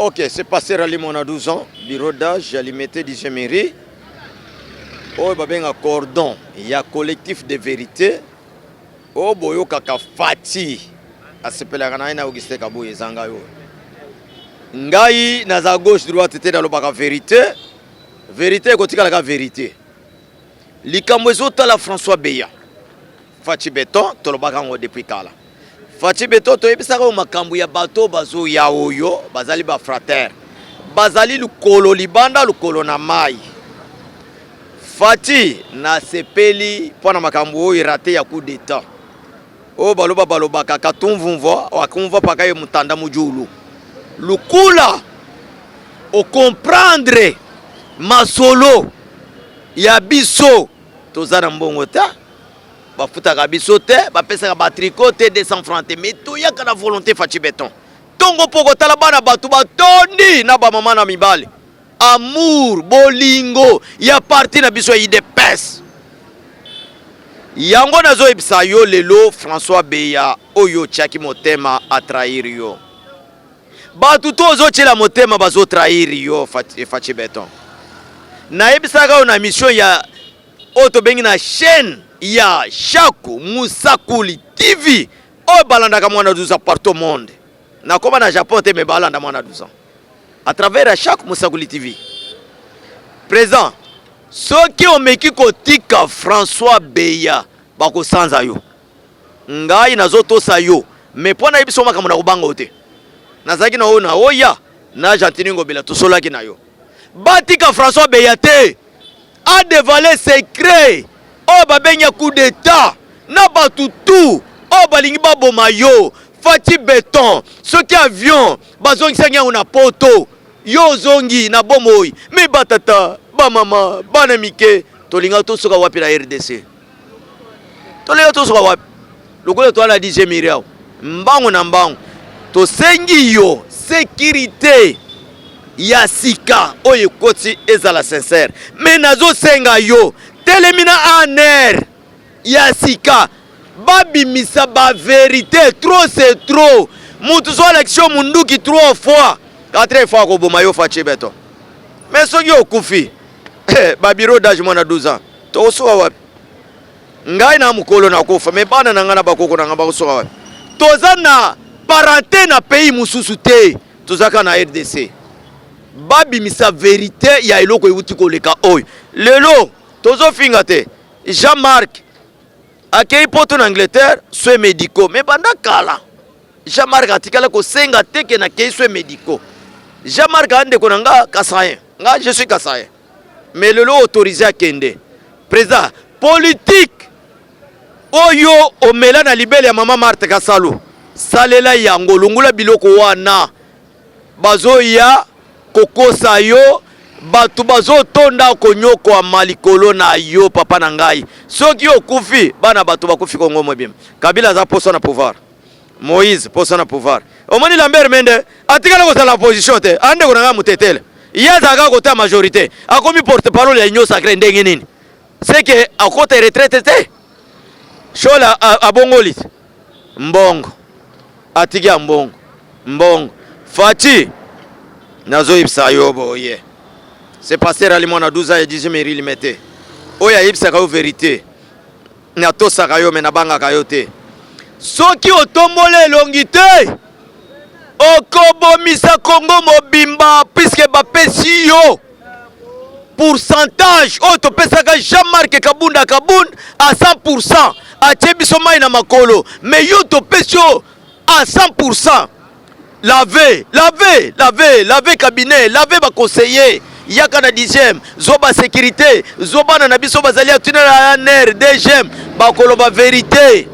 Ok, c'est passé Ralimona 12 ans, bureau d'âge, Limete 10e mairie. Oyo babenga cordon ya collectif de vérité. Oyo boyokaka Fati asepelaka na ye na Augustin Kabuya eza ngai oyo. Ngai naza gauche droite te, nalobaka vérité. Vérité ekotikalaka vérité. Likambo ezotala François Beya. Fatshi Beton tolobaka yango depuis kala. Fatshi Beton toyebisaka yo makambo ya bato bazoya oyo bazali ba frater. Bazali lokolo libanda lokolo na mai. Fatshi nasepeli mpo na makambo oyo rate ya coup d'etat. Oyo baloba balobaka katumvumvwa akumva paka ye mutanda mujulu. Lukula okomprendre masolo ya biso toza na mbongo te. Bafutaka biso te, bapesaka ba tricot te 200 francs te, mais toyaka na volonté Fatshi Beton. Tongo mpo kotala bana bato batondi na bamama na mibali. Amour, bolingo ya parti na biso ya UDPS. Yango nazoyebisa yo lelo François Beya oyo otiaki motema a trahir yo. Bato to ozotiela motema bazo trahir yo Fatshi Beton. Nayebisaka yo na mission ya oyo tobengi na chaîne ya Shaku Musakuli TV oyo balandaka mwana 12 ans partout au monde. Nakoma na Japon te mais balanda mwana 12 ans à travers ya Shaku Musakuli TV. Président, soki omeki kotika François Beya bakosanza yo. Ngai nazotosa yo mais mpo nayebi so makambo na kobanga yo te. Nazalaki na oyo na oya na Gentiny Ngobila tosolaki na yo. Batika François Beya te. A devaler secret oyo babengi ya coup d'etat na bato tout oyo balingi baboma yo. Fatshi Beton, soki avion bazongisaki yango na poto, yo ozongi na bomoi. Me batata, bamama, bana mike, tolinga tosuka wapi na RDC? Tolinga tosuka wapi? Lokola toza na 10e miri awa, mbangu na mbangu tosengi yo sécurité ya sika oyo ekoti ezala sincère. Me nazosenga yo telemi na ANR ya sika babimisa ba vérité, trop c'est trop. Mutu so alakisi yo munduki 3 fois, 4 fois akoboma yo Fatshi Beton. Mais soki okufi ba bureau d'âge mwana 12 ans tokosuka wapi? Ngai na mokolo nakofa, me bana na ngai na bakoko na ngai bakosuka wapi? Toza na parenté na pays mosusu te, tozaka na RDC. Babimisa vérité ya eloko euti koleka oyo lelo tozofinga te. Jean-Marc akei poto na Angleterre, soins médicaux, mais banda kala Jean-Marc atikala kosenga te ke nakei soins médicaux. Jean-Marc andeko na nga Kasaïen, nga je suis Kasaïen, mais lelo autorisé akende. Président politique oyo omela na libele ya mama Marthe Kasalu, salela yango, lungula biloko wana. Bazoya kokosa yo, bato bazotonda konyokwama likolo na yo papa na ngai. Soki okufi, bana bato bakufi Kongo mobimba. Kabila aza posa na pouvoir, Moïse posa na pouvoir. Omoni Lambert Mende atikala kozala opposition te, andeko na ngai motetele. Ye azalaka kota majorité, akomi porte parole ya Union Sacrée ndenge nini? C'est que akota retraite te. Shola abongoli mbongo, atiki ya mbongo mbongo. Fatshi nazoyebisa yo boye, c'est pasteur ali mwana 12 ans ya 18 mairie Limete oyo ayebisaka yo vérité. Natosaka yo me nabangaka yo te. Soki otomboli elongi te, okobomisa Kongo mobimba, puisque bapesi yo pourcentage oyo topesaka Jean-Marc Kabunda Kabund à 100%, atie biso mai na makolo, mais yo topesi yo à 100%. Lave, lave, lave, lave cabinet, lave ba conseiller. Yaka na 10e, zoba sécurité, zobana na biso bazali atina na ANR, DGM, bakoloba vérité.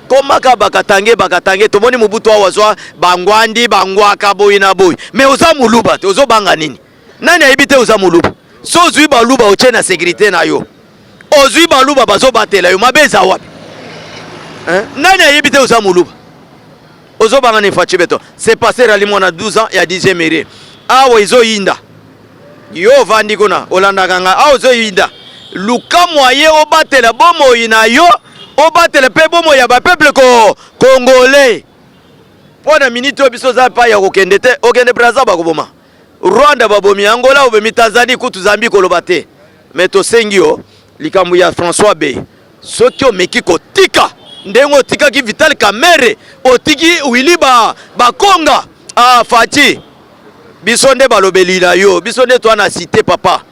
Komaka bakatange bakatange, tomoni Mobutu awa zwa bangwandi bangwaka boyi na boyi. Mais oza muluba te, ozobanga nini? Nani ayebi te oza muluba? So ozwi baluba otie na sécurité na yo. Ozwi baluba bazobatela yo, mabe eza wapi? Hein? Nani ayebi te oza muluba? Ozobanga ni Fatshi Beton. C'est passé rali mwana 12 ans ya 10e mairie. Awa ezoyinda. Yo ovandi kuna olandaka nga, awa ozoyinda. Luka moyen obatela bomoi na yo, obatela pe bomoi ya ba peuple ko congolais. Mpo na minute oyo biso oza epai ya kokende te, okende Brazza bakoboma, Rwanda babomi, Angola obomi, Tanzanie kutu Zambie koloba te. Mais tosengi yo likambo ya François Bey, soki omeki kotika ndenge otikaki Vital Kamerhe, otiki Willy ba Bakonga, ah Fatshi, biso nde balobeli na yo, biso nde toa na cité papa.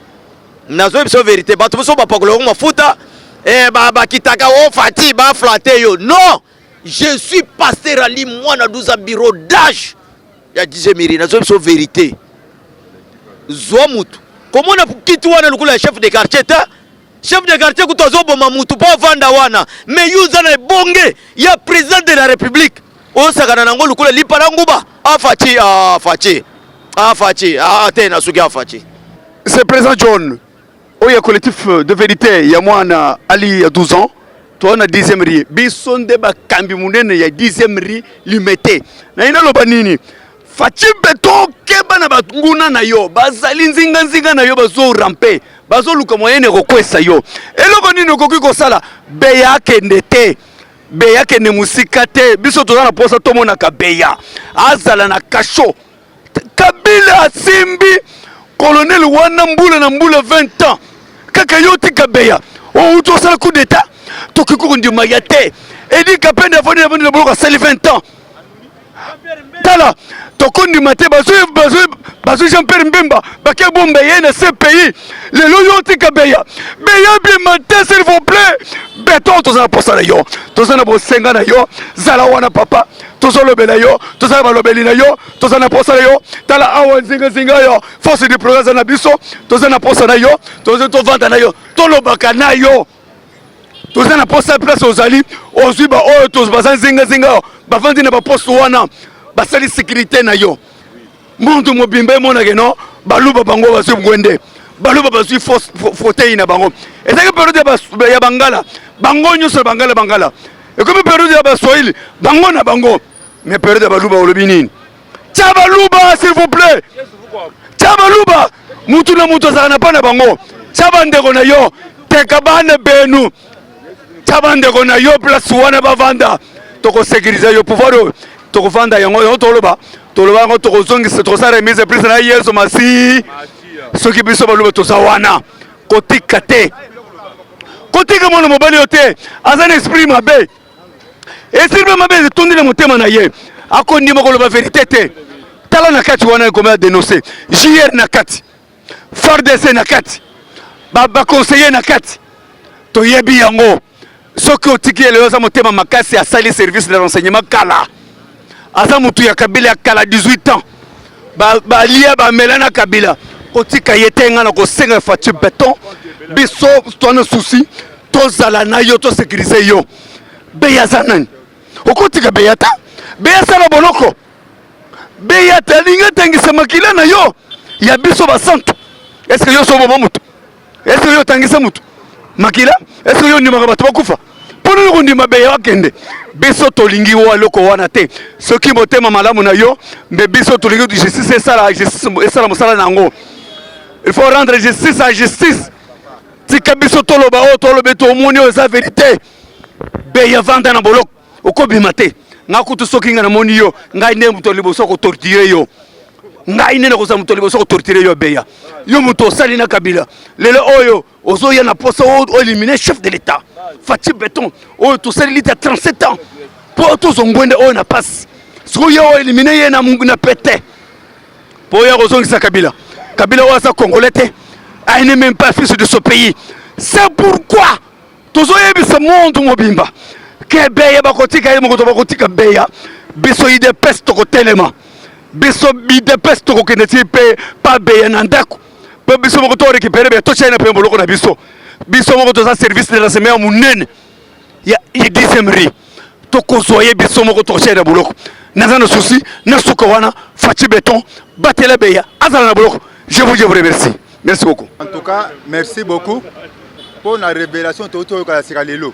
Nazoyi biso verite, bato biso bapakola yango mafuta eh, bakitaka o Fatshi ba flatter yo. Non, je suis pasteur Ali mwana 12 ans bureau d'âge ya DJ Miri, nazoyi biso verite. Zwa mutu komona kiti wana lokola ya chef de quartier te. Chef de quartier kutu azoboma mutu mpo avanda wana, mais yo oza na ebonge ya président de la république, osakana nango lokola lipa na nguba. Afaci afaci afaci te na suki afaci. C'est président John oyo ya collectif de vérité ya mwana Ali ya 12 ans, toza na 10e rue. Biso nde bakambi monene ya 10e rue Limete. Naye naloba nini? Fatshi Beton, keba na banguna na yo, bazali nzinganzinga na yo, bazorampe, bazoluka moyen ya kokwesa yo. Eloko nini okoki kosala? Beya akende te, Beya akende mosika te. Biso toza na mposa tomonaka Beya azala na kasho. Kabila asimbi colonel wana mbula na mbula 20 ans, kaka yo tika Beya outi osala coup d'état, tokoki kondima ya te. Edi Kapende avandi avandi na boloko, asali 20 ans. Tala, tokondima te. Bazwi Jean Pierre Mbemba, bake bomba ye na CPI. Lelo yo tika Beya, Beya bima te, s'il vous plaît. Beton, toza na posa na yo, toza na bosenga na yo. Zala wana papa, tozolobela yo, toza na balobeli na yo, toza na posa na yo. Tala awa nzingazinga yo, force du progrès na biso, toza na posa na yo, toza tovanda na yo, tolobaka na yo, toza na posa. Place ozali, ozwi baoyo baza nzingazinga, bavandi na baposte wana, basali sécurité na yo. Muntu mobimba emonake no Baluba bango bazwi ngwende, Baluba bazwi fauteuil na bango. Ezalaki période ya Bangala, bango nyonso na Bangala bangala, ekomi période ya Baswahili, bango na bango. Mais période ya Baluba, olobi nini? Tia Baluba, s'il vous plaît, tia Baluba. Mutu na mutu azalaka na mpa na bango. Tia bandeko na yo, teka bana benu, tia bandeko na yo place wana bavanda, tokosécuriser yo. Pouvoir oyo tokovanda yango, yango toloba, toloba yango, tokozongisa, tokosala remise prise na Yesu Masi. Soki biso Baluba toza wana, kotika te, kotika mwana mobali oyo te. Aza na esprit mabe, esprit mabe etondi na motema na ye, akondima koloba vérité te. Tala na kati wana, ekomi adénonce JR na kati, FARDC na kati, baconseiller na kati, toyebi yango. Soki otiki ye lelo, aza motema makasi, asali service de renseignement kala, aza motu ya Kabila ya kala, 18 ans balia bamela na Kabila. Kotika ye te. Nga na kosenga Fatshi Beton, biso toana susi, tozala na yo, tosécuriser yo. Beya aza nani? Okotika Beya ta, Beya asala boloko. Beya te, alingi atangisa makila na yo ya biso basantu. Est-ce yo so oboma motu? Est-ce yo otangisa motu makila? Est-ce yo ondimaka bato bakufa? Mpo nini kondima Beya akende? Biso tolingi wa eloko wana te. Soki motema malamu na yo, mbe biso tolingi justice esala, justice esala mosala na yango. Il faut rendre justice à justice. Tika biso toloba oyo tolobi, tomoni oyo eza vérité. Beya vanda na boloko, okobima te. Nga kutu, soki nga namoni yo, ngai nde moto liboso kotorturer yo, ngai nde nakozala moto liboso kotorturer yo. Beya, yo moto osali na Kabila, lelo oyo ozoya na posa oéliminer chef de l'État Fatshi Beton oyo tosali lita 37 ans mpo tozwa ngwende oyo na pasi. Sikoyo ye oéliminer ye na pete mpo oyo akozongisa Kabila. Kabila oyo aza Congolais te, il n'est même pas fils de ce pays. C'est pourquoi tozoyebisa monde mobimba ke Beya bakotika ye moko to bakotika Beya. Biso UDPS tokotelema, biso UDPS tokokende ti mpe pa Beya na ndako, mpe biso moko torécupérer Beya, totya ye na mpe boloko na biso. Biso moko toza service de renseignement ya monene ya 10e rue, tokozwa ye biso moko, tokotya ye na boloko. Naza na souci na suka wana. Fatshi Beton, batela Beya, azala na boloko. Je vous remercie, merci beaucoup. En tout cas, merci beaucoup mpo na révélation touti oyoka ya sika lelo.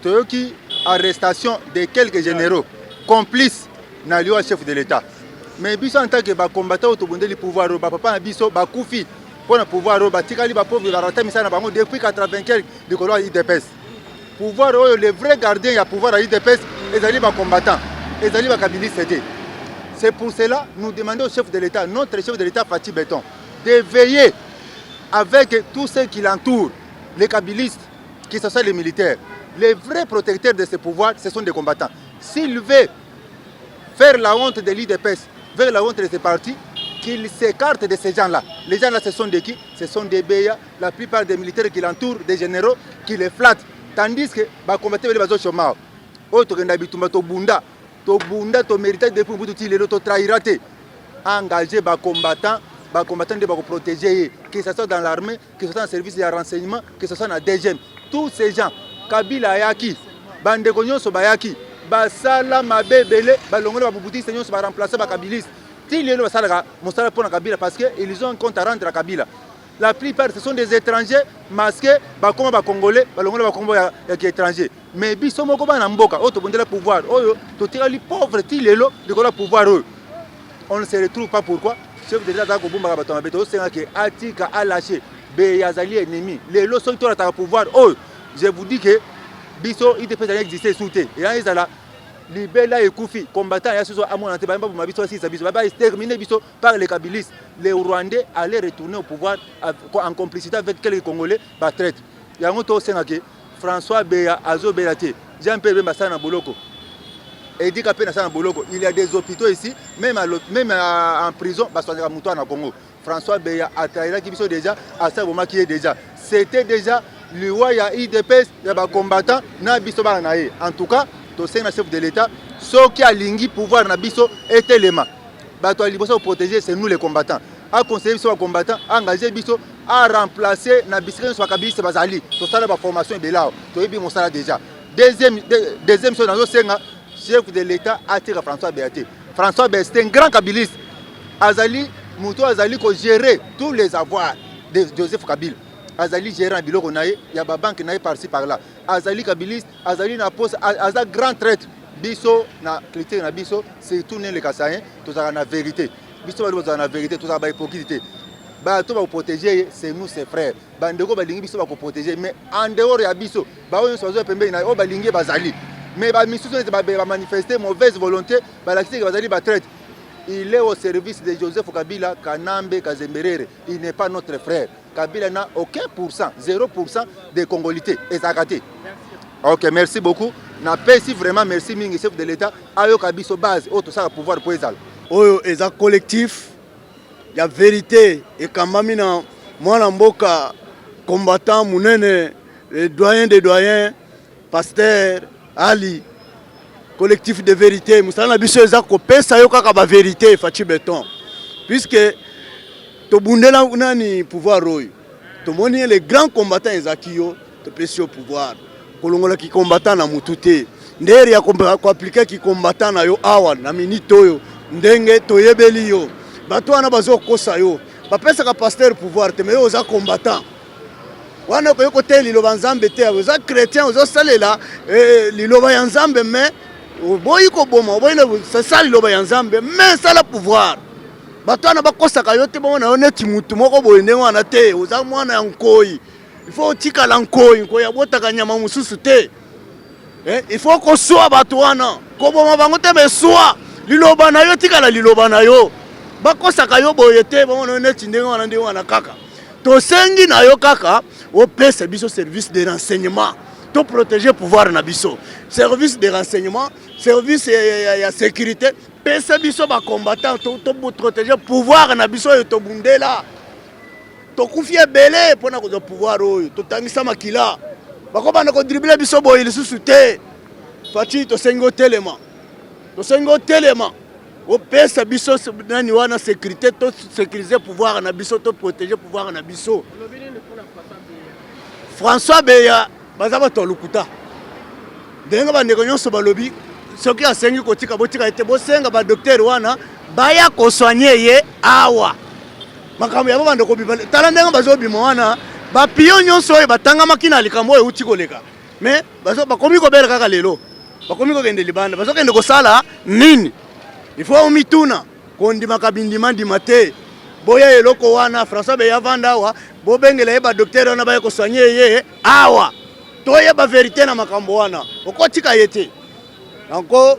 Toyoki arrestation de quelques généraux complices na liwa chef de l'État. Mais biso en tant que bacombattant oyo tobundeli pouvoir oyo, bapapa na biso bakufi mpo na pouvoir oyo, batikali bapauvre, barata misala na bango depuis 80 quelque likolo ya UDPS. Pouvoir oyo, le vrai gardien ya pouvoir ya UDPS ezali bacombattant, ezali bakabiliste te. C'est pour cela nous demandons au chef de l'État, notre chef de l'État Fatshi Béton, de veiller avec tous ceux qui l'entourent, les kabilistes, que ce soit les militaires. Les vrais protecteurs de ce pouvoir, ce sont des combattants. S'il veut faire la honte de l'UDPS, faire la honte de ce parti, qu'il s'écarte de ces gens-là. Les gens-là, ce sont des qui? Ce sont des Beya, la plupart des militaires qui l'entourent, des généraux qui les flattent. Tandis que bacombattants bazo chômage. Oyo tokenda bitumba, tobunda, tobunda, tomérita depuis Mobutu ti lelo, totrahira te. Engagé bacombattant, bacombattant nde bakoprotéger ye, que ce soit dans l'armée, que ce soit dans le service ya renseignement, que ce soit na DGM. Tous ces gens, Kabila ayaki, bandeko nyonso bayaki, basala mabe ebele, balongoli babubutiste nyonso, baremplace bakabiliste. Ti lelo basalaka mosala mpo na Kabila parce que ils ont un compte à rendre à Kabila. La plupart, ce sont des étrangers masqués, bakoma bacongolais, balongoli bakombo ya kiétranger. Mais biso moko bana mboka oyo tobondela pouvoir oyo, totikali pauvre ti lelo likolo ya pouvoir oyo. On ne se retrouve pas. Pourquoi chef de l'État azala kobumbaka bato mabe? Tozosengaka atika, alâche Beya, azali ennemi. Lelo soki tolataka pouvoir oyo, je vous dis que biso UDPS ezali existe su te, eya ezala libela ekufi. Combattant ya soso amona te, bayamba baboma biso, basilisa biso, ba exterminer biso par les kabilistes. Les Rwandais allaient retourner au pouvoir en complicité avec quelques Congolais batraître. Yango tosengaki François Beya azobela te, Jean Pierre Bemba asala na boloko, Edika mpe nasala na boloko. Il y a des hôpitaux ici, même, à, même à, en prison basoignaka moto na Congo. François Beya atrahiraki biso déjà, asabomaki ye déjà, c'était déjà liwa ya UDPS, ya bacombattant na biso bana na ye. En tout cas, tosengi na chef de l'État, soki alingi pouvoir na biso etelema, bato ya liboso koprotéger, c'est nous les combattants. Aconseille biso bacombattant, engage biso, aremplace na bisika nyonso bakabiliste bazali. Tosala baformation ebele awa, toyebi mosala déjà. Deuxième chose nazosenga chef de l'État, atika François Beya te. François Beya, c'est un grand kabiliste, azali moto azali kogérer tous les avoirs de Joseph Kabila, azali gérant biloko na ye ya babanke na ye par-ci par-là. Azali kabiliste, azali na poste, aza grand traître. Biso na culture na biso, surtout ne le Kasaïen, tozalaka na vérité. Biso bali bozala na vérité, tozalaka bahypocrite te. Bato bakoprotéger ye, c'est nous, ses frères, bandeko balingi biso, bakoprotéger. Mais en dehors ya biso, baoyo nyonso bazoya pembeni na ye, oyo balingi ye bazali, mais bamisusu neti bamanifeste mauvaise volonté, balakisi ke bazali batraître. Il est au service de Joseph Kabila Kanambe Kazemberere, il n'est pas notre frère. Kabila n'a aucun pourcent, 0% de congolité ezalaka te. Ok, merci beaucoup. Napesi vraiment merci mingi. Chef de l'État ayoka biso base oyo tosalaka pouvoir po ezala. Oyo eza collectif ya vérité ekambami na mwana mboka combattant monene, le doyen des doyens, pasteur Ali. Collectif de vérité, mosala na biso eza kopesa yo kaka bavérité. Fatshi Béton, puisque tobundela nani pouvoir oyo, tomoni le grand combattant ezalaki yo, topesi yo pouvoir. Kolongolaki combattant na mutu te, ndere ya koappliquer kicombattant na yo awa na minute oyo. Ndenge toyebeli yo, bato wana bazokosa yo, bapesaka pasteur pouvoir te. Mais yo oza combattant wana, okoki koteya liloba Nzambe te, oza chrétien, ozosalela liloba ya Nzambe, mais oboyi koboma, oboyi sasa liloba ya Nzambe, mais sala pouvoir. Bato wana bakosaka yo te, bongo na yo neti mutu moko boye ndenge wana te. Oza mwana ya nkoi, il faut otikala nkoi. Nkoi abotaka nyama mosusu te. Il faut koswa bato wana, koboma bango te, mais swa liloba na yo, tikala liloba na yo. Bakosaka yo boye te, bongo na yo neti ndenge wana, ndenge wana kaka. Tosengi na yo kaka opesa biso service de renseignement, toprotéger pouvoir na biso. Service de renseignement, service ya sécurité, pesa biso bacombattant, toprotéger pouvoir na biso oyo tobundela. Tokufi ebele mpona kozwa pouvoir oyo, totangisa makila. Bakobanda kodribbler biso boye lisusu te. Fatshi, tosengi otelema, tosengi otelema, opesa biso nani wana, sécurité, tosécuriser pouvoir na biso, toprotéger pouvoir na biso. François Beya, baza bato ya lokuta. Ndenge bandeko nyonso balobi, soki asengi kotika, botika ete bosenga badocteur wana baya kosoigner ye awa. Makambo ya babanda kobima, tala ndenge bazobima wana, bapion nyonso oyo batangamaki na likambo oyo euti koleka, mais bakomi kobela kaka lelo, bakomi kokende libanda. Bazokende kosala nini? Il faut omituna. Kondimaka bindimandima te. Boya eloko wana, François Beya vanda awa, bobengela ye badocteur wana baya kosoigner ye awa, toyeba vérité na makambo wana. Okotika ye te. Yango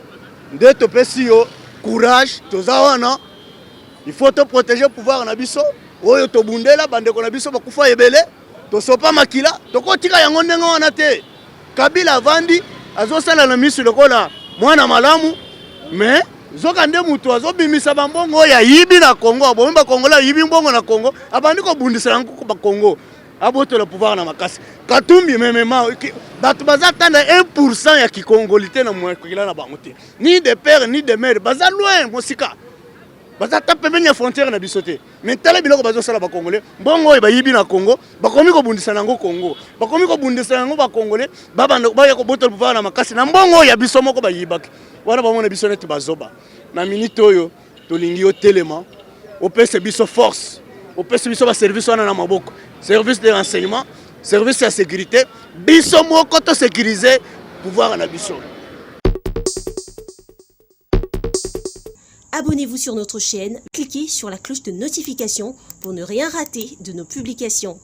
nde topesi yo. Courage, toza wana, il faut to protéger pouvoir na biso oyo tobundela. Bandeko na biso bakufa ebele, tosopa makila, tokotika yango ndenge wana te. Kabila avandi, azosala na miso lokola mwana malamu, mais zoka nde moto azobimisa bambongo oyo ayibi na Congo, abomi Bakongola, ayibi mbongo na Congo, abandi kobundisa yango Bakongo, abotola pouvoir na makasi. Katumbi memema bato baza ta na 1% ya kikongoli te na mokila na bango te, ni de père ni de mère, baza loin, mosika, baza ta pembeni ya frontière na biso te. Mais tala biloko bazosala Bakongole. Mbongo oyo bayibi na Congo, bakomi kobundisa yango Congo, bakomi kobundisa yango Bakongole, babanda baya kobotola pouvoir na makasi na mbongo oyo ya biso moko bayibaki wana. Bamona biso neti bazoba. Na minute oyo, tolingi otelema, opesa biso force, opesa biso baservice wana na maboko, service de renseignement, service ya sécurité, biso moko tosécuriser pouvoir na biso. Abonnez-vous sur notre chaîne, cliquez sur la cloche de notification pour ne rien rater de nos publications.